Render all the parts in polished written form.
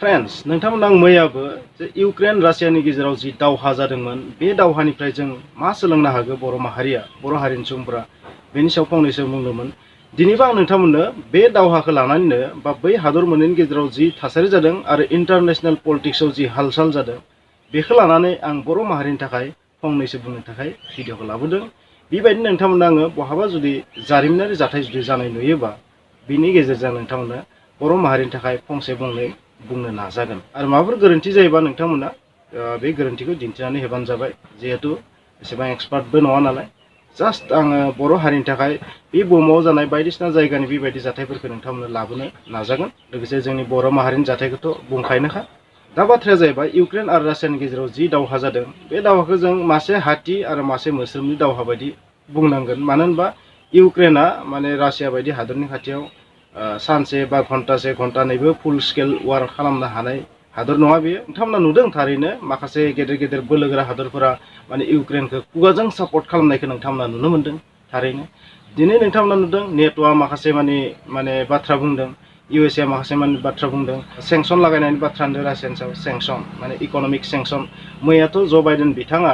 Friends नोंथांमोन आं मैयाबो जे इउक्रेन रासियानि गेजेराव जि दावहा जादोंमोन बे दावहानिफ्राय जों मा सोलोंनो हागौ बर' माहारिया बर' हारिनि सुबुंफोरा बेनि सायाव फंनैसो बुंदोंमोन। दिनैबो आं नोंथांमोननो बे दावहाखौ लानानैनो बा बै हादर मोननैनि गेजेराव जि थासारि जादों आरो इन्टारनेशनेल पलिटिक्सआव जि हालसाल जादों बेखौ लानानै आं बर' माहारिनि थाखाय फंनैसो बुंनो थाखाय भिडिअखौ लाबोदों। बेबायदिनो नोंथांमोननो आङो बहाबा जुदि जारिमिनारि जाथाय जुदि जानाय नुयोबा बिनि गेजेरजों नोंथांमोननो बर' माहारिनि थाखाय फंसे फंनै बुंनो नाजागोन आरो माबाफोर गोरोन्थि जायोबा नोंथांमोना बे गोरोन्थिखौ दिन्थिनानै होबानो जाबाय। जिहेतु एसेबां एक्सपार्टबो नङा नालाय जास्ट आङो बर' हारिनि थाखाय बे बुहुमाव जानाय बायदिसिना जायगानि बेबायदि जाथायफोरखौ नोंथांमोननो लाबोनो नाजागोन। लोगोसे जोंनि बर' माहारिनि जाथायखौथ' बुंखायनोखा। दा बाथ्राया जाहैबाय इउक्रेन आरो रासियानि गेजेराव जि दावहा जादों बे दावहाखौ जों मासे हाथि आरो मासे मोस्रोमनि दावहा बायदि बुंनांगोन। मानो होनबा इउक्रेना माने रासिया बायदि हादरनि खाथियाव सानसे बा घन्टानैबो फुल स्केल वार खालामनो हानाय हादर नङा बेयो। नोंथांमोना नुदों थारैनो माखासे गेदेर गेदेर बोलोगोरा हादरफोरा माने इउक्रेनखौ खुगाजों सापर्ट खालामनायखौ नोंथांमोना नुनो मोन्दों। थारैनो दिनै नोंथांमोना नुदों नेट'आ माखासे माने बाथ्रा बुंदों, USA माखासे बाथ्रा बुंदों, सेंसन लागायनायनि बाथ्रा होनदों रासियानि सायाव सेंसन माने इक'नमिक सेंसन। मैयाथ' ज' बाइडेन बिथाङा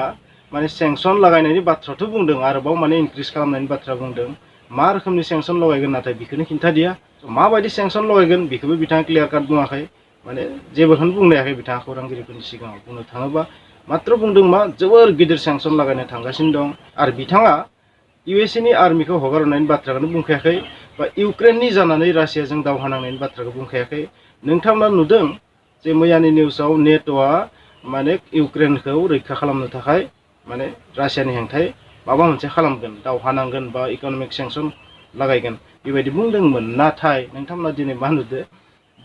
माने सेंसन लागायनायनि बाथ्राथ' बुंदों, आरोबाव माने इनक्रिज खालामनायनि बाथ्रा बुंदों। मा रोखोमनि सेंसन लगायगोन नाथाय बेखौनो खिन्थादिया। माबायदि सेंसन लगायगोन बेखौबो बिथाङा क्लियार काट बुङाखै। माने जेबोखौनो बुंनो हायाखै बिथाङा खौरांगिरिफोरनि सिगाङाव। बुंनो थाङोबा मात्र बुंदों मा जोबोर गिदिर सेंसन लागायनो थांगासिनो दं। आरो बिथाङा USA नि आर्मिखौ हगारनायनि बाथ्राखौनो बुंखायाखै बा इउक्रेननि जानानै रासियाजों दावहा नांनायनि बाथ्राखौ बुंखायाखै। नोंथांमोना नुदों जे मैयानि निउसाव नेट'आ माने इउक्रेनखौ रैखा खालामनो थाखाय माने रासियानि हेंथायै माबा मोनसे खालामगोन, दावहा नांगोन बा इक'नमिक सेंसन लागायगोन बेबायदि बुंदोंमोन। नाथाय नोंथांमोना दिनै मा नुदो?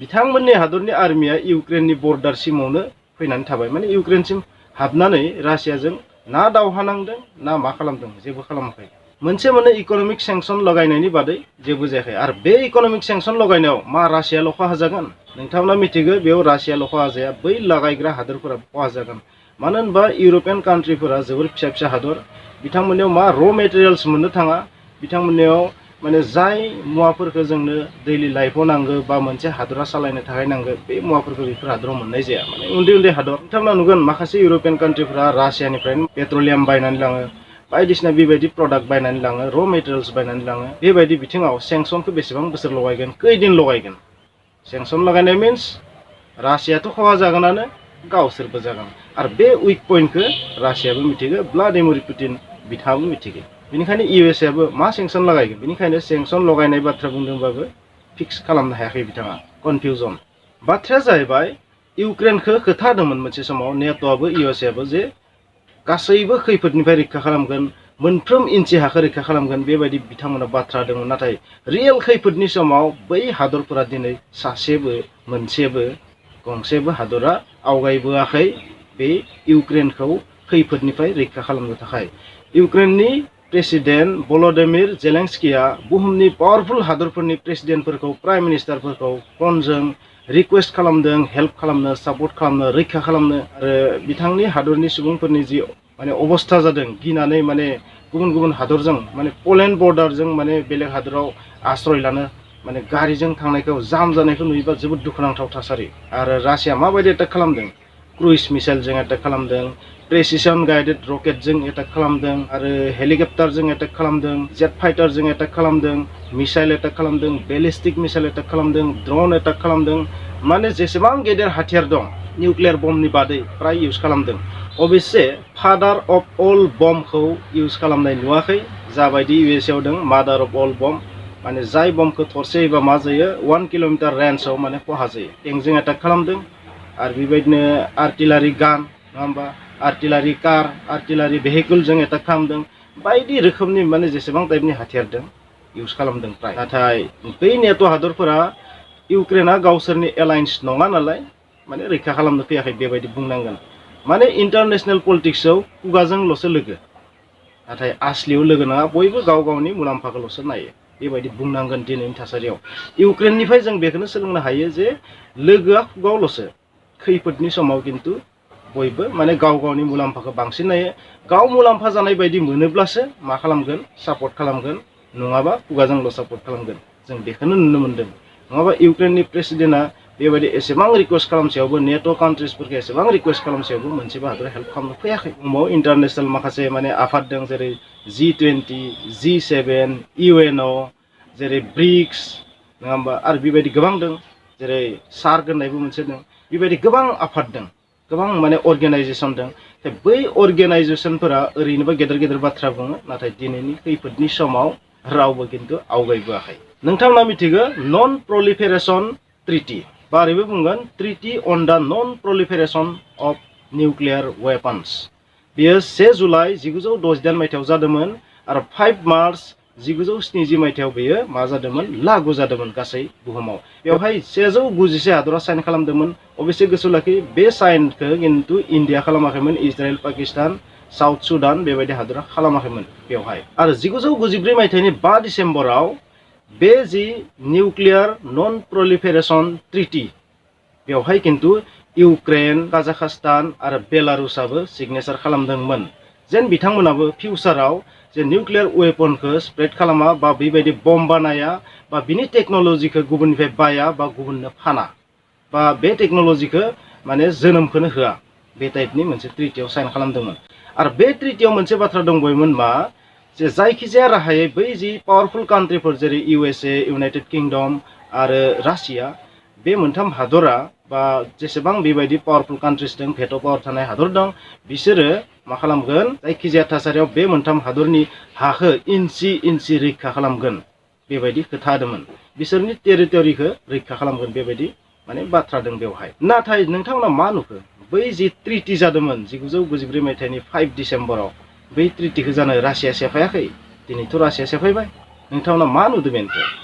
बिथांमोननि हादरनि आर्मिया इउक्रेननि बर्डार सिमावनो फैनानै थाबाय। माने इउक्रेनसिम हाबनानै रासियाजों ना दावहा नांदों ना मा खालामदों जेबो खालामाखै। मोनसे इक'नमिक सेंसन लगायनायनि बादै जेबो जायाखै। आरो बे इक'नमिक सेंसन लगायनायाव मा रासियाल' खहा जागोन? नोंथांमोना मिथिगौ बेयाव रासियाल' खहा जाया, बै लागायग्रा हादरफोरा खहा जागोन। मानो होनबा इउर'पियान कान्ट्रिफोरा जोबोर फिसा फिसा हादर, बिथांमोननियाव मा र' मेटेरियेल्स मोननो थाङा। बिथांमोननियाव माने जाय मुवाफोरखौ जोंनो दैलि लाइफआव नांगौ बा मोनसे हादरा सालायनो थाखाय नांगौ बे मुवाफोरखौ बेफोर हादराव मोननाय जाया। माने उन्दै उन्दै हादर। नोंथांमोना नुगोन माखासे इउर'पियान कान्ट्रिफोरा रासियानिफ्रायनो पेट्रलियाम बायनानै लाङो, बायदिसिना बेबायदि प्रडाक्ट बायनानै लाङो, र' मेटेरियेल्स बायनानै लाङो। बेबायदि बिथिङाव सेंसनखौ बेसेबां बोसोर लगायगोन, खैदिन लगायगोन? सेंसन लागायनाय मिन्स रासियाथ' खहा जागोनानो, गावसोरबो जागोन। आरो बे उइक पइन्टखौ रासियाबो मिथिगौ, भ्लादिमिर पुटिन बिथाङाबो मिथिगौ। बेनिखायनो USAबो मा सेंसन लागायगोन? बेनिखायनो सेंसन लगायनाय बाथ्रा बुंदोंबाबो फिक्स खालामनो हायाखै बिथाङा, कनफिउजन। बाथ्राया जाहैबाय इउक्रेनखौ खोथादोंमोन मोनसे समाव नेट'आबो USAबो जे गासैबो खैफोदनिफ्राय रैखा खालामगोन, मोनफ्रोम इन्चि हाखौ रैखा खालामगोन बेबायदि बिथांमोना बाथ्रा दंमोन। नाथाय रियेल खैफोदनि समाव बै हादरफोरा दिनै सासेबो मोनसेबो गंसेबो हादरा आवगायबोआखै बे इउक्रेनखौ खैफोदनिफ्राय रैखा खालामनो थाखाय। इउक्रेननि प्रेसिडेन्ट भल'दिमिर जेलेनस्किया बुहुमनि पावारफुल हादरफोरनि प्रेसिडेन्टफोरखौ, प्राइम मिनिस्टारफोरखौ फनजों रिक्वेस्ट खालामदों हेल्प खालामनो, सापर्ट खालामनो, रैखा खालामनो। आरो बिथांनि हादरनि सुबुंफोरनि जि माने अबस्था जादों गिनानै माने गुबुन गुबुन हादरजों माने पलेन्ड बर्डारजों माने बेलेग हादराव आश्रय लानो माने गारिजों थांनायखौ जाम जानायखौ नुयोबा जोबोद दुखुनांथाव थासारि। आरो रासिया माबायदि एटाक खालामदों? क्रुइज मिसाइलजों एटाक खालामदों, प्रेसिसन गाइडेड रकेटजों एटाक खालामदों, आरो हेलिकप्टारजों एटाक खालामदों, जेट फाइटारजों एटाक खालामदों, मिसाइल एटाक खालामदों, बेलिस्टिक मिसाइल एटाक खालामदों, ड्रन एटाक खालामदों। माने जेसेबां गेदेर हाथियार दं निउक्लियार बमनि बादै फ्राय इउज खालामदों। अबयसे फादार अफ अल बमखौ इउज खालामनाय नुवाखै, जाबायदि USAआव दं मादार अफ अल बम। माने जाय बमखौ थरसे होयोबा मा जायो 1 किल'मिटार रेन्जआव माने खहा जायो। टेंकजों एटाक खालामदों, आरो बेबायदिनो आर्टिलारि गान नङा होमबा, आर्टिलारि कार, आर्टिलारि भेहिकलजों एटाक खालामदों। बायदि रोखोमनि माने जेसेबां टाइपनि हाथियार दं इउज खालामदों फ्राय। नाथाय बै नेट' हादरफोरा इउक्रेना गावसोरनि एलायन्स नङा नालाय माने रैखा खालामनो फैयाखै बेबायदि बुंनांगोन। माने इन्टारनेशनेल पलिटिक्सआव खुगाजोंल'सो लोगो, नाथाय आसलियाव लोगो नङा, बयबो गाव गावनि मुलाम्फाखौल'सो नायो बेबायदि बुंनांगोन दिनैनि थासारियाव। इउक्रेननिफ्राय जों बेखौनो सोलोंनो हायो जे लोगोआ खुगायावल'सो, खैफोदनि समाव खिन्थु बयबो माने गाव गावनि मुलाम्फाखौ बांसिन नायो। गाव मुलाम्फा जानाय बायदि मोनोब्लासो मा खालामगोन? सापर्ट खालामगोन, नङाबा खुगाजोंल' सापर्ट खालामगोन। जों बेखौनो नुनो मोन्दों। नङाबा इउक्रेननि प्रेसिडेन्टआ बेबायदि एसेबां रिक्वेस्ट खालामसेयावबो नेटो कान्ट्रिसफोरखौ एसेबां रिक्वेस्ट खालामसेयावबो मोनसेबो हादरा हेल्प खालामनो फैयाखै। बुहुमाव इन्टारनेसनेल माखासे माने आफाद दं जेरै G20, G7, UN, जेरै ब्रिक्स नङा होमबा आरो बेबायदि गोबां दं जेरै सार्क होननायबो मोनसे दं बेबायदि गोबां आफाद दं गोबां माने अर्गेनाइजेसन दं। बै अर्गेनाइजेसनफोरा ओरैनोबा गेदेर गेदेर बाथ्रा बुङो नाथाय दिनैनि खैफोदनि समाव रावबो खिन्थु आवगायबोआखै। नोंथांमोना मिथिगौ नन प्रलिफेरेसन ट्रिटि बारैबो बुंगोन ट्रिटि अन दा नन प्रलिफेरेसन अफ निउक्लियार वेपन्स। बेयो 1 जुलाइ 1968 मायथाइयाव जादोंमोन आरो 5 मार्च 1970 मायथाइयाव बेयो मा जादोंमोन लागु जादोंमोन गासै बुहुमाव। बेवहाय 191 हादरा साइन खालामदोंमोन। अबयसे गोसो लाखि बे साइनखौ खिन्थु इन्डिया खालामाखैमोन, इजराइल, पाकिस्तान, साउथ सुदान बेबायदि हादरा खालामाखैमोन बेवहाय। आरो 1994 मायथाइनि 5 डिसेम्बराव बे जि निउक्लियार नन प्रलिफेरेसन ट्रिटि बेवहाय खिन्थु इउक्रेन, काजाखस्तान आरो बेलारुसआबो सिगनेचार खालामदोंमोन जेन बिथांमोनाबो फिउचाराव जे निउक्लियार वेपनखौ स्प्रेड खालामा बा बेबायदि बम बानाया बा बिनि टेक्न'लजिखौ गुबुननिफ्राय बाया बा गुबुननो फाना बा बे टेक्न'लजिखौ माने जोनोमखौनो होआ बे टाइपनि मोनसे ट्रिटियाव साइन खालामदोंमोन। आरो बे ट्रिटियाव मोनसे बाथ्रा दंबावोमोन मा जे जायखिजाया राहायै बै जि पावारफुल कान्ट्रिफोर जेरै USA, इउनाइटेड किंडम आरो रासिया बे मोनथाम हादरा बा जेसेबां बेबायदि पावारफुल कान्ट्रिस दं भेट' पावार थानाय हादर दं बिसोरो मा खालामगोन जायखिजाया थासारियाव बे मोनथाम हादरनि हाखौ इन्सि रैखा खालामगोन बेबायदि खोथा होदोंमोन। बिसोरनि टेरिटरिखौ रैखा खालामगोन बेबायदि माने बाथ्रा दं बेवहाय। नाथाय नोंथांमोना मा नुखो बै जि ट्रिटि जादोंमोन 1994 मायथाइनि 5 डिसेम्बराव बै ट्रिटिखौ जानो रासिया सेफायाखै। दिनैथ' रासिया सेफायबाय। नोंथांमोना मा नुदों बेनोथ'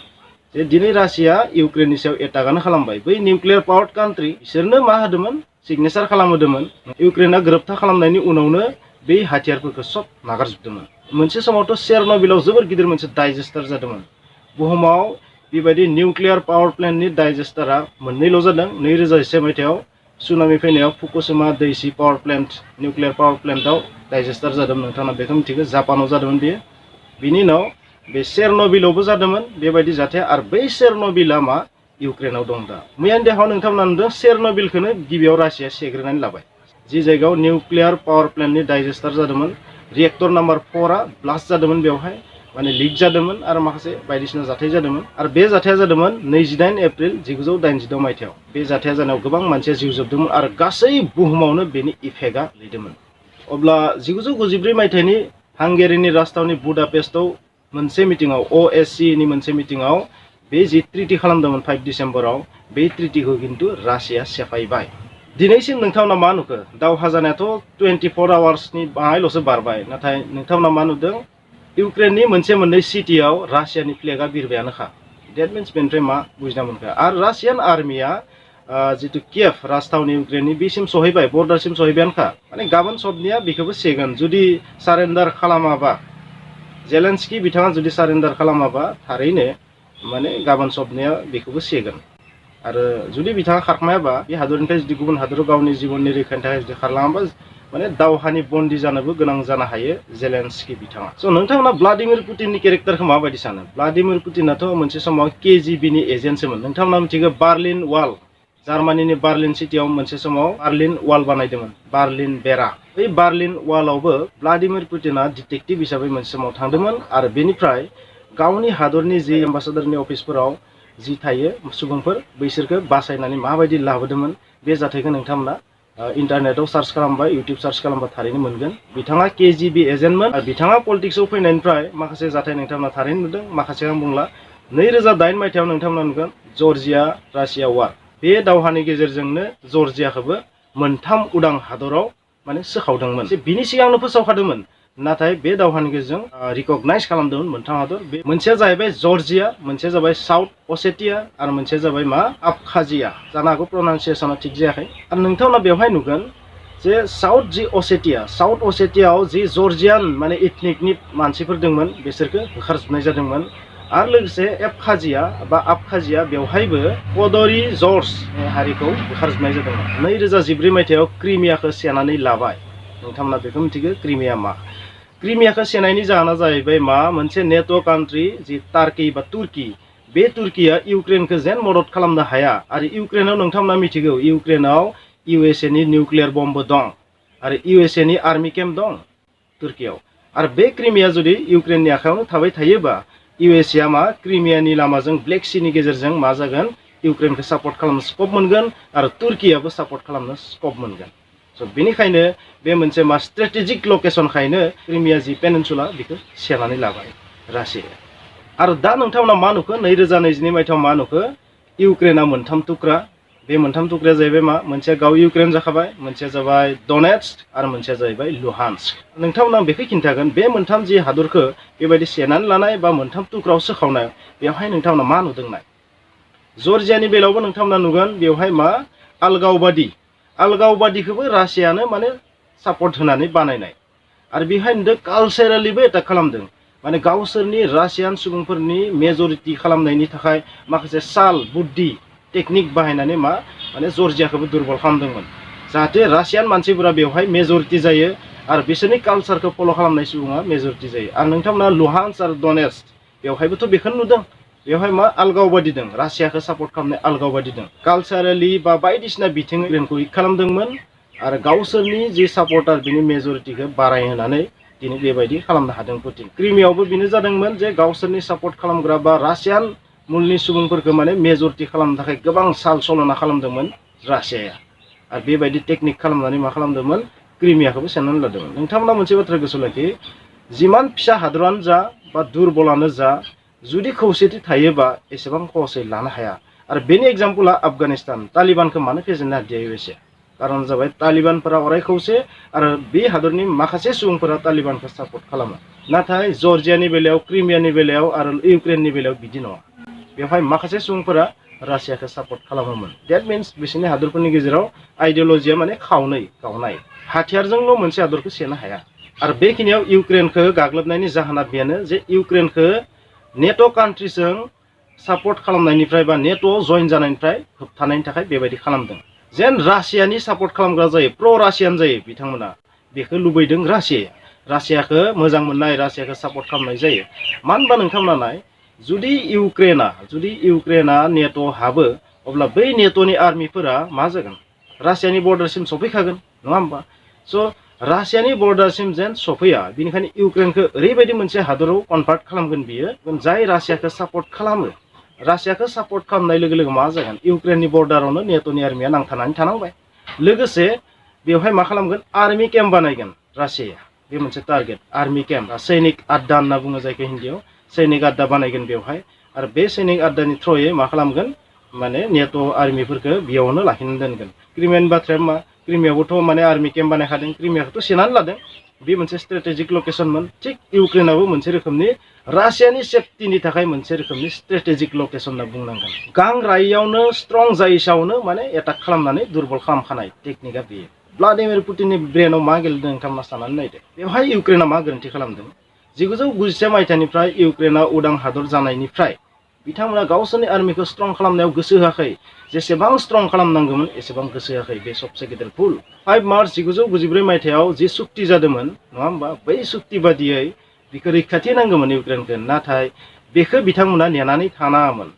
जे दिनै रासिया इउक्रेननि सायाव एटाकआनो खालामबाय। बै निउक्लियार पावार्ड कान्ट्रि बिसोरनो मा होदोंमोन सिगनेचार खालामहोदोंमोन। इउक्रेना गोरोबथा खालामनायनि उनावनो बे हाथियारफोरखौ सब नागारजोबदोंमोन। मोनसे समावथ' चेरन'बिलाव जोबोर गिदिर मोनसे डाइजेस्टार जादोंमोन। बुहुमाव बेबायदि निउक्लियार पावार प्लेन्टनि डाइजेस्टारा मोननैल' जादों। 2001 मायथाइयाव सुनामि फैनायाव फुकुशिमा दैसि पावार प्लेन्ट निउक्लियार पावार प्लेन्टआव डाइजेस्टार जादोंमोन। नोंथाङा बेखौ मिथिगौ जापानाव जादोंमोन बेयो। बिनि उनाव बे चेरन'बिलावबो जादोंमोन बेबायदि जाथाया। आरो बै चेरन'बिला मा इउक्रेनाव दं दा। मैयानि देहाव नोंथांमोना नुदों चेरन'बिलखौनो गिबियाव रासिया सेग्रोनानै लाबाय। जि जायगायाव निउक्लियार पावार प्लेन्टनि डाइजेस्टार जादोंमोन रिएक्टर नाम्बार 4आ ब्लास्ट जादोंमोन बेवहाय माने लिक जादोंमोन आरो माखासे बायदिसिना जाथाय जादोंमन। आरो बे जाथाया जादोंमोन 28 एप्रिल 1986 मायथाइयाव। बे जाथाया जानायाव गोबां मानसिया जिउ जोबदोंमोन आरो गासै बुहुमावनो बेनि इफेक्टआ गोलैदोंमोन। अब्ला 1994 मायथाइनि हांगेरिनि राजथावनि बुडापेस्टआव मोनसे मिटिंआव OSCE नि मोनसे मिटिंआव बे जि ट्रिटि खालामदोंमोन 5 डिसेम्बराव बे ट्रिटिखौ खिन्थु रासिया सेफायबाय। दिनैसिम नोंथांमोना मा नुखो दावहा जानायाथ' 24 आवार्सनि बाहायल'सो बारबाय। नाथाय नोंथांमोना मा नुदों इउक्रेननि मोनसे मोननै सिटियाव रासियानि फ्लेगआ बिरबायानोखा। डेट मिन्स बेनिफ्राय मा बुजिना मोनखो। आरो रासियान आर्मिया जितु कियेभ राजथावनि इउक्रेननि बेसिम सहैबाय बर्डारसिम सहैबायानोखा। माने गाबोन सबनिया बेखौबो सेगोन जुदि सारेन्डार खालामाबा जेलेन्सकि बिथाङा जुदि सारेन्डार खालामाबा थारैनो माने गाबोन सबनिया बेखौबो सेगोन। आरो जुदि बिथाङा खारखोमायाबा बे हादरनिफ्राय जुदि गुबुन हादराव गावनि जिबननि रैखानि थाखाय जुदि खारलाङाबा माने दावहानि बन्दी जानोबो गोनां जानो हायो जेलेन्सकि बिथाङा। स' नोंथांमोना व्लादिमिर पुटिननि केरेक्टारखौ माबायदि सानो? व्लादिमिर पुटिनाथ' मोनसे समाव KGBनि एजेन्टसोमोन। नोंथांमोना मिथिगौ बार्लिन वाल जार्मानिनि बार्लिन सिटियाव मोनसे समाव बार्लिन वाल बानायदोंमोन बार्लिन बेरा। बै बार्लिन वालावबो व्लादिमिर पुटिना डिटेक्टिभ हिसाबै मोनसे समाव थांदोंमोन आरो बेनिफ्राय गावनि हादरनि जि एम्बासाडरनि अफिसफोराव जि थायो सुबुंफोर बैसोरखौ बासायनानै माबायदि लाबोदोंमोन बे जाथायखौ नोंथांमोना इन्टारनेटआव सार्च खालामबा इउटिउब सार्च खालामबा थारैनो मोनगोन। बिथाङा KGB एजेन्टमोन आरो बिथाङा पलिटिक्सआव फैनायनिफ्राय माखासे जाथाय नोंथांमोना थारैनो नुदों माखासे आं बुंला। 2008 मायथाइयाव नोंथांमोना नुगोन जर्जिया रासिया वार। बे दावहानि गेजेरजोंनो जर्जियाखौबो मोनथाम उदां हादराव माने सोखावदोंमोन। बिनि सिगांनो फोसावखादोंमोन नाथाय बे दावहानि गेजेरजों रिकगनाइज खालामदोंमोन मोनथाम हादर। बे मोनसेया जाहैबाय जर्जिया, मोनसेया जाबाय साउथ असेटिया आरो मोनसेया जाबाय मा आबखाजिया। जानो हागौ प्रनाउन्सियेसना थिग जायाखै। आरो नोंथांमोना बेवहाय नुगोन जे साउथ असेटियाव जि जर्जियान माने इथनिकनि मानसिफोर दंमोन बिसोरखौ होखारजोबनाय जादोंमोन। आरो लोगोसे आबखाजिया बेवहायबो पदरी जर्ज हारिखौ होखारजोबनाय जादोंमोन। 2014 मायथाइयाव क्रिमियाखौ सेनानै लाबाय। नोंथांमोना बेखौ मिथिगौ क्रिमिया मा? क्रिमियाखौ सेनायनि जाहोना जाहैबाय मा मोनसे नेट' कान्ट्रि जि टार्कि बा तुर्की बे तुर्किया इउक्रेनखौ जेन मदद खालामनो हाया आरो इउक्रेनाव नोंथांमोना मिथिगौ इउक्रेनाव USA नि निउक्लियार बम्बबो दं आरो USA नि आर्मि केम्प दं तुर्कियाव आरो बे क्रिमिया जुदि इउक्रेननि आखायावनो थाबाय थायोबा USA मा क्रिमियानि लामाजों ब्लेक सीनि गेजेरजों मा जागोन इउक्रेनखौ सापर्ट खालामनो स्कप मोनगोन आरो तुर्कियाबो सापर्ट खालामनो स्कप मोनगोन स' बेनिखायनो बे मोनसे मा स्ट्रेटेजिक लकेसनखायनो क्रिमिया जि पेनिनसुला बेखौ सेनानै लाबाय रासिया आरो दा नोंथांमोना मा नुखो 2022 मायथाइयाव मा नुखो इउक्रेना मोनथाम टुक्रा बे मोनथाम टुक्राया जाहैबाय मा मोनसेया गाव इउक्रेन जाखाबाय मोनसेया जाबाय डनेट्स्क आरो मोनसेया जाहैबाय लुहान्स्क नोंथांमोना बेखौ खिन्थागोन बे मोनथाम जि हादरखौ बेबायदि सेनानै लानाय बा मोनथाम टुक्रायाव सोखावनाय बेवहाय नोंथांमोना मा नुदोंनाय जर्जियानि बेलायावबो नोंथांमोना नुगोन बेवहाय मा आलगावबादिखौबो रासियानो माने सापर्ट होनानै बानायनाय आरो बेहाय नुदों कालचारेलिबो एटाक खालामदों माने गावसोरनि रासियान सुबुंफोरनि मेजरिटि खालामनायनि थाखाय माखासे साल बुद्धि टेकनिक बाहायनानै मा माने जर्जियाखौबो दुर्बल खालामदोंमोन जाहाथे रासियान मानसिफोरा बेवहाय मेजरिटि जायो आरो बिसोरनि कालचारखौ फल' खालामनाय सुबुङा मेजरिटि जायो आरो नोंथांमोना लुहान्स्क आरो डनेट्स्क बेवहायबोथ' बेखौनो नुदों बेवहाय मा आलगावबादि दं रासियाखौ सापर्ट खालामनाय आलगावबादि दं कालचारेलि बा बायदिसिना बिथिङै इउक्रेनखौ उइक खालामदोंमोन आरो गावसोरनि जि सापर्टार बिनि मेजरिटिखौ बारायहोनानै दिनै बेबायदि खालामनो हादों पुतिन क्रिमियावबो बेनो जादोंमोन जे गावसोरनि सापर्ट खालामग्रा बा रासियान मुलनि सुबुंफोरखौ माने मेजरिटि खालामनो थाखाय गोबां साल सल'ना खालामदोंमोन रासियाया आरो बेबायदि टेकनिक खालामनानै मा खालामदोंमोन क्रिमियाखौबो सेनानै लादोंमोन नोंथांमोना मोनसे बाथ्रा गोसोआव लाखि जिमान फिसा हादरानो जा बा दुरबलानो जा जुदि खौसेथि थायोबा एसेबां खहसै लानो हाया आरो बेनि एग्जाम्पला आफगानिस्तान तालिबानखौ मानो फेजेननो हादिया USA कारन जाबाय तालिबानफोरा अराय खौसे आरो बे हादरनि माखासे सुबुंफोरा तालिबानखौ सापर्ट खालामो नाथाय जर्जियानि बेलायाव क्रिमियानि बेलायाव आरो इउक्रेननि बेलायाव बिदि नङा बेवहाय माखासे सुबुंफोरा रासियाखौ सापर्ट खालामोमोन डेट मिन्स बिसोरनि हादरफोरनि गेजेराव आइडिअलजिया माने गावनाय हाथियारजोंल' मोनसे हादरखौ सेनो हाया आरो बेखिनियाव इउक्रेनखौ गाग्लोबनायनि जाहोना बेनो जे इउक्रेनखौ नेट' कान्ट्रिजों सापर्ट खालामनायनिफ्राय बा नेट' जइन जानायनिफ्राय होबथानायनि थाखाय बेबायदि खालामदों जेन रासियानि सापर्ट खालामग्रा जायो प्र' रासियान जायो बिथांमोना बेखौ लुबैदों रासियाखौ मोजां मोननाय रासियाखौ सापर्ट खालामनाय जायो मानो होनबा नोंथांमोना नाय जुदि इउक्रेना नेट' हाबो अब्ला बै नेट'नि आर्मिफोरा मा जागोन रासियानि बर्डारसिम सफैखागोन नङा होमबा स' रासियानि बर्डारसिम जेन सफैया बेनिखायनो इउक्रेनखौ ओरैबायदि मोनसे हादराव कनभार्ट खालामगोन बियो जाय रासियाखौ सापर्ट खालामो रासियाखौ सापर्ट खालामनाय लोगो लोगो मा जागोन इउक्रेननि बर्डारावनो नेट'नि आर्मिया नांथानानै थानांबाय लोगोसे बेवहाय मा खालामगोन आर्मि केम्प बानायगोन रासियाया बे मोनसे टारगेट आर्मि केम्प सैनिक आड्डा होनना बुङो जायखौ हिन्दीयाव सैनिक आड्डा बानायगोन बेवहाय आरो बे सैनिक आड्डानि थ्रयै मा खालामगोन माने नेट' आर्मिफोरखौ बेयावनो लाखिनानै दोनगोन क्रिमियानि बाथ्राया मा क्रिमियावबोथ' माने आर्मि केम्प बानायखादों क्रिमियाखौथ' सेनानै लादों बे मोनसे स्ट्रेटेजिक लकेसनमोन थिग इउक्रेनाबो मोनसे रोखोमनि रासियानि सेफटिनि थाखाय मोनसे रोखोमनि स्ट्रेटेजिक लकेसन होनना बुंनांगोन गां रायियावनो स्ट्रं जायैसावनो माने एटाक खालामनानै दुर्बल खालामखानाय टेकनिकआ बेयो व्लादिमिर पुटिननि ब्रेनाव मा गेलेदों नोंथांमोना साननानै नायदो बेवहाय इउक्रेना मा गोरोन्थि खालामदों 1991 मायथाइनिफ्राय इउक्रेना उदां हादर जानायनिफ्राय बिथांमोना गावसोरनि आर्मिखौ स्ट्रं खालामनायाव गोसो होआखै जेसेबां स्ट्रं खालामनांगौमोन एसेबां गोसो होआखै बे सबसे गेदेर भुल 5 मार्च 1994 मायथाइयाव जि सुक्ति जादोंमोन नङा होमबा बै सुक्ति बादियै बेखौ रैखाथि नांगौमोन इउक्रेनखौ नाथाय बेखौ बिथांमोना नेनानै थानाङामोन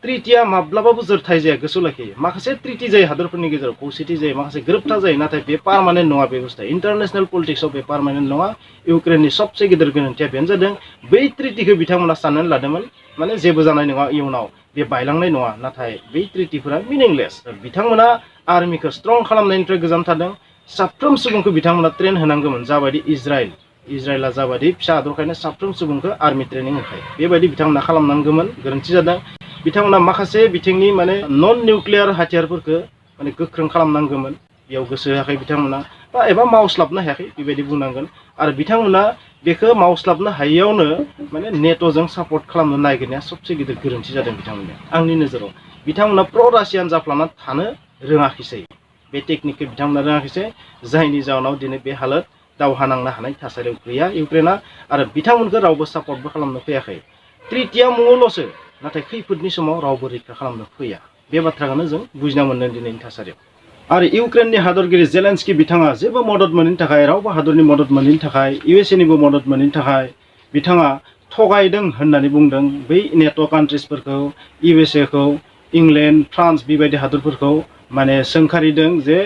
ट्रिटिया माब्लाबाबो जोरथाय जाया गोसोआव लाखियो माखासे ट्रिटि जायो हादरफोरनि गेजेराव खौसेथि जायो माखासे गोरोबथा जायो नाथाय बे पार्मानेन्ट नङा बे बुस्थुआ इन्टारनेशनेल पलिटिक्सआव बे पार्मानेन्ट नङा इउक्रेननि सबसे गेदेर गोरोन्थिया बेनो जादों बै ट्रिटिखौ बिथांमोना साननानै लादोंमोन माने जेबो जानाय नङा इयुनाव बे बायलांनाय नङा नाथाय बै ट्रिटिफोरा मिनिंलेस बिथांमोना आर्मिखौ स्ट्रं खालामनायनिफ्राय गोजान थादों साफ्रोम सुबुंखौ बिथांमोना ट्रेन होनांगौमोन जाबायदि इजराइला जाबायदि फिसा हादरखायनो साफ्रोम सुबुंखौ आर्मि ट्रेनिं होखायो बेबायदि बिथांमोना खालामनांगौमोन गोरोन्थि जादों बिथांमोना माखासे बिथिंनि माने नन निउक्लियार हाथियारफोरखौ माने गोख्रों खालामनांगौमोन बेयाव गोसो होआखै बिथांमोना बा एबा मावस्लाबनो हायाखै बेबायदि बुंनांगोन आरो बिथांमोना बेखौ मावस्लाबनो हायैयावनो माने नेट'जों सापर्ट खालामनो नागिरनाया सबसे गिदिर गोरोन्थि जादों बिथांमोननिया आंनि नोजोराव बिथांमोना प्र' रासियान जाफ्लाना थानो रोङाखिसै बे टेकनिकखौ बिथांमोना रोङाखिसै जायनि जाहोनाव दिनै बे हालोद दावहा नांनो हानाय थासारियाव गैया इउक्रेना आरो बिथांमोनखौ रावबो सापर्टबो खालामनो फैयाखै ट्रिटिया मुङावल'सो नाथाय खैफोदनि समाव रावबो रैखा खालामनो फैया बे बाथ्राखौनो जों बुजिना मोनदों दिनैनि थासारियाव आरो इउक्रेननि हादरगिरि जेलेन्सकी बिथाङा जेबो मदद मोनैनि थाखाय रावबो हादरनि मदद मोनैनि थाखाय USA निबो मदद मोनैनि थाखाय बिथाङा थगायदों होननानै बुंदों बै नेट' कान्ट्रिसफोरखौ USA खौ इंलेण्ड फ्रान्स बेबायदि हादरफोरखौ माने सोंखारिदों जे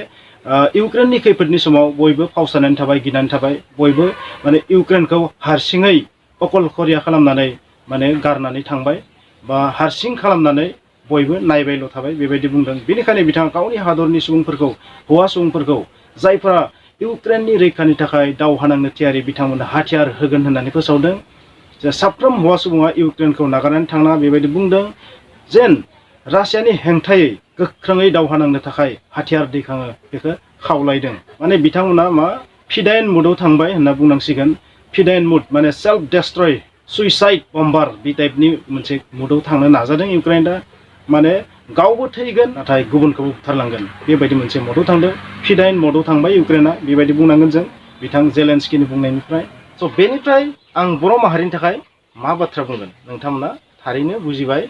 इउक्रेननि खैफोदनि समाव बयबो फावसायनानै थाबाय गिनानै थाबाय बयबो माने इउक्रेनखौ हारसिङै अकलखरिया खालामनानै माने गारनानै थांबाय बा हारसिं खालामनानै बयबो नायबायल' थाबाय बेबायदि बुंदों। बेनिखायनो बिथाङा गावनि हादरनि सुबुंफोरखौ हौवा सुबुंफोरखौ जायफोरा इउक्रेननि रैखानि थाखाय दावहा नांनो थियारि बिथांमोननो हाथियार होगोन होननानै फोसावदों। जे साफ्रोम हौवा सुबुङा इउक्रेनखौ नागारनानै थांना बेबायदि बुंदों जेन रासियानि हेंथायै गोख्रोङै दावहा नांनो थाखाय हाथियार दैखाङो बेखौ खावलायदों। माने बिथांमोना मा फिडाइन मुडआव थांबाय होनना बुंनांसिगोन। फिडाइन मुड माने सेल्फ डेस्ट्रय सुइसाइड बम्बार बे टाइपनि मोनसे मुडआव थांनो नाजादों इउक्रेना। माने गावबो थैगोन नाथाय गुबुनखौबो बुथारलांगोन बेबायदि मोनसे मदआव थांदों। फिडाइन मदआव थांबाय इउक्रेना बेबायदि बुंनांगोन जों बिथां जेलेन्सकिनि बुंनायनिफ्राय। स' बेनिफ्राय आं बर' माहारिनि थाखाय मा बाथ्रा बुंगोन नोंथांमोना थारैनो बुजिबाय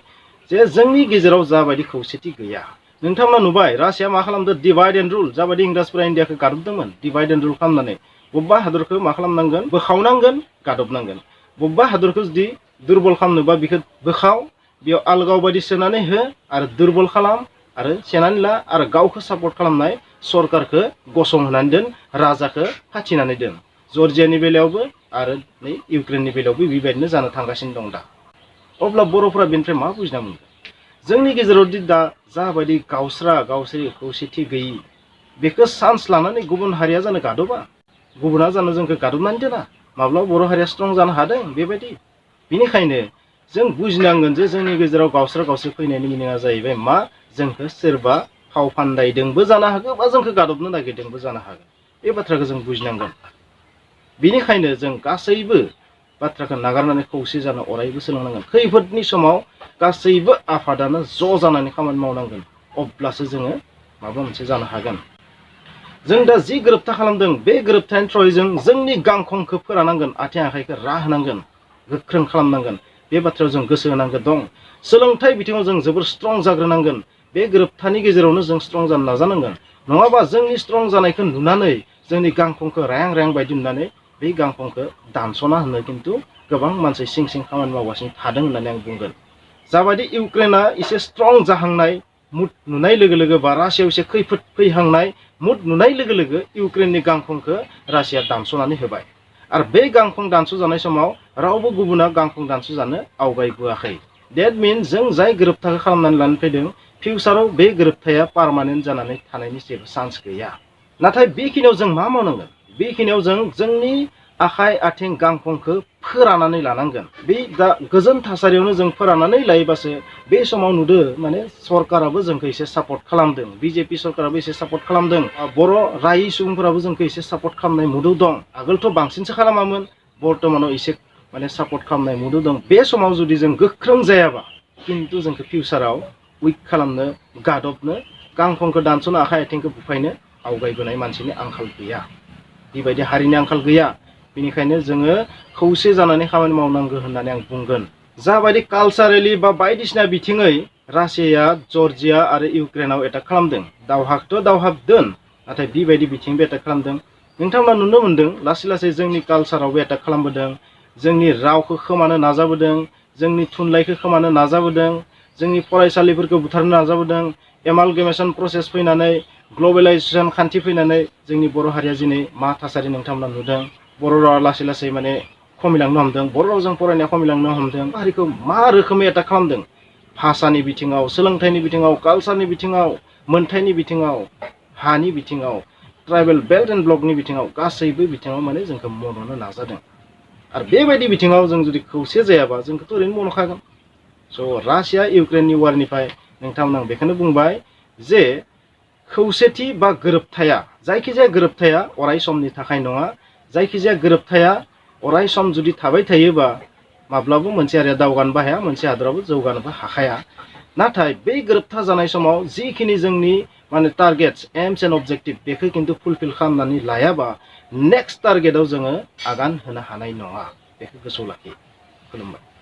जे जोंनि गेजेराव जाबायदि खौसेथि गैया। नोंथांमोना नुबाय रासिया मा खालामदों डिभाइड एन्ड रुल जाबायदि इंराजफोरा इन्डियाखौ गादबदोंमोन डिभाइड एन्ड रुल खालामनानै बबेबा हादरखौ मा खालामनांगोन बोखावनांगोन गादबनांगोन। बबेबा हादरखौ जुदि दुर्बल खालामनोबा बेखौ बोखाव बेयाव आलगाव बायदि सोनानै हो आरो दुर्बल खालाम आरो सेनानै ला आरो गावखौ सापर्ट खालामनाय सरकारखौ गसंहोनानै दोन राजाखौ फाथिनानै दोन। जर्जियानि बेलायावबो आरो नै इउक्रेननि बेलायावबो बेबायदिनो जानो थांगासिनो दं दा। अब्ला बर'फोरा बेनिफ्राय मा बुजिना मोनगोन जोंनि गेजेरावदि दा जाबायदि गावस्रि खौसेथि गैयि बेखौ चान्स लानानै गुबुन हारिया जानो गादबा गुबुना जानो जोंखौ गादबनानै दोना माब्लाबा बर' हारिया स्ट्रं जानो हादों बेबायदि। बेनिखायनो जों बुजिनांगोन जे जोंनि गेजेराव गावस्रि फैनायनि मिनिङा जाहैबाय मा जोंखौ सोरबा फाव फान्दायदोंबो जानो हागौ बा जोंखौ गादबनो नागिरदोंबो जानो हागौ। बे बाथ्राखौ जों बुजिनांगोन। बेनिखायनो जों गासैबो बाथ्राखौ नागारनानै खौसे जानो अरायबो सोलोंनांगोन। खैफोदनि समाव गासैबो आफादानो ज' जानानै खामानि मावनांगोन अब्लासो जोङो माबा मोनसे जानो हागोन। जों दा जि गोरोबथा खालामदों बे गोरोबथानि थ्रयै जों जोंनि गांखंखौ फोरानांगोन आथिं आखाइखौ राहोनांगोन गोख्रों खालामनांगोन। बे बाथ्रायाव जों गोसो होनांगौ दं। सोलोंथाइ बिथिङाव जों जोबोर स्ट्रं जाग्रोनांगोन। बे गोरोबथानि गेजेरावनो जों स्ट्रं जानो नाजानांगोन। नङाबा जोंनि स्ट्रं जानायखौ नुनानै जोंनि गांखंखौ रायां बायदि नुनानै बे गांखंखौ दानस'ना होनो खिन्थु गोबां मानसि सिं खामानि मावगासिनो थादों होननानै आं बुंगोन। जाबायदि इउक्रेना एसे स्ट्रं जाहांनाय मुड नुनाय लोगो लोगो बा रासियाव एसे खैफोद फैहांनाय मुड नुनाय लोगो लोगो इउक्रेननि गांखंखौ रासिया दानस'नानै होबाय। आरो बे गांखं दानस'जानाय समाव रावबो गुबुना गांखं दानस'जानो आवगायबोआखै। डेट मिन्स जों जाय गोरोबथाखौ खालामनानै लानो फैदों फिउचाराव बे गोरोबथाया पारमानेन्ट जानानै थानायनि जेबो चान्स गैया। नाथाय बेखिनियाव जों मा मावनांगोन बेखिनियाव जों जोंनि आखाइ आथिं गांखंखौ फोरानानै लानांगोन। बे दा गोजोन थासारियावनो जों फोराननानै लायोबासो बे समाव नुदो माने सरकाराबो जोंखौ एसे सापर्ट खालामदों। बिजेपि सरकाराबो एसे सापर्ट खालामदों। बर' रायि सुबुंफोराबो जोंखौ एसे सापर्ट खालामनाय मुदआव दं। आगोलथ' बांसिनसो खालामामोन बर्तमानाव एसे माने सापर्ट खालामनाय मुदआव दं। बे समाव जुदि जों गोख्रों जायाबा खिन्थु जोंखौ फिउचाराव उइक खालामनो गादबनो गांखंखौ दानस'नो आखाइ आथिंखौ बुफायनो आवगायबोनाय मानसिनि आंखाल गैया। बेबायदि हारिनि आंखाल गैया। बेनिखायनो जोङो खौसे जानानै खामानि मावनांगौ होननानै आं बुंगोन। जाबायदि कालचारेलि बा बायदिसिना बिथिङै रासियाया जर्जिया आरो इउक्रेनाव एटाक खालामदों दावहाखौथ' दावहादों नाथाय बेबायदि बिथिंबो एटाक खालामदों। नोंथांमोना नुनो मोन्दों लासै लासै जोंनि कालचारावबो एटाक खालामबोदों। जोंनि रावखौ खोमानो नाजाबोदों। जोंनि थुनलाइखौ खोमानो नाजाबोदों। जोंनि फरायसालिफोरखौ बुथारनो नाजाबोदों। एमालगेमेसन प्रसेस फैनानै ग्लबेलाइजेसन खान्थि फैनानै जोंनि बर' हारिया दिनै मा थासारि नोंथांमोना नुदों। बर' रावा लासै लासै माने खमिलांनो हमदों। बर' रावजों फरायनाया खमिलांनो हमदों। हारिखौ मा रोखोमै एटाक खालामदों भाषानि बिथिङाव सोलोंथाइनि बिथिङाव कालचारनि बिथिङाव मोनथाइनि बिथिङाव हानि बिथिङाव ट्राइबेल बेल्ट एन्ड ब्लकनि बिथिङाव गासैबो बिथिङाव माने जोंखौ मन'नो नाजादों। आरो बेबायदि बिथिङाव जों जुदि खौसे जायाबा जोंखौथ' ओरैनो मन'खागोन। स' रासिया इउक्रेननि वारनिफ्राय नोंथांमोन आं बेखौनो बुंबाय जे खौसेथि बा गोरोबथाया जायखिजाया गोरोबथाया अराय समनि थाखाय नङा। जायखिजाया गोरोबथाया अराय सम जुदि थाबाय थायोबा माब्लाबा मोनसे हारिया दावगानोबो हाया मोनसे हादराबो जौगानोबो हाखाया। नाथाय बे गोरोबथा जानाय समाव जिखिनि जोंनि माने टारगेट्स एम्स एन्ड अबजेक्टिभ बेखौ खिन्थु फुलफिल खालामनानै लायाबा नेक्स्ट टारगेटआव जोङो आगान होनो हानाय नङा। बेखौ गोसोआव लाखि। खुलुमबाय।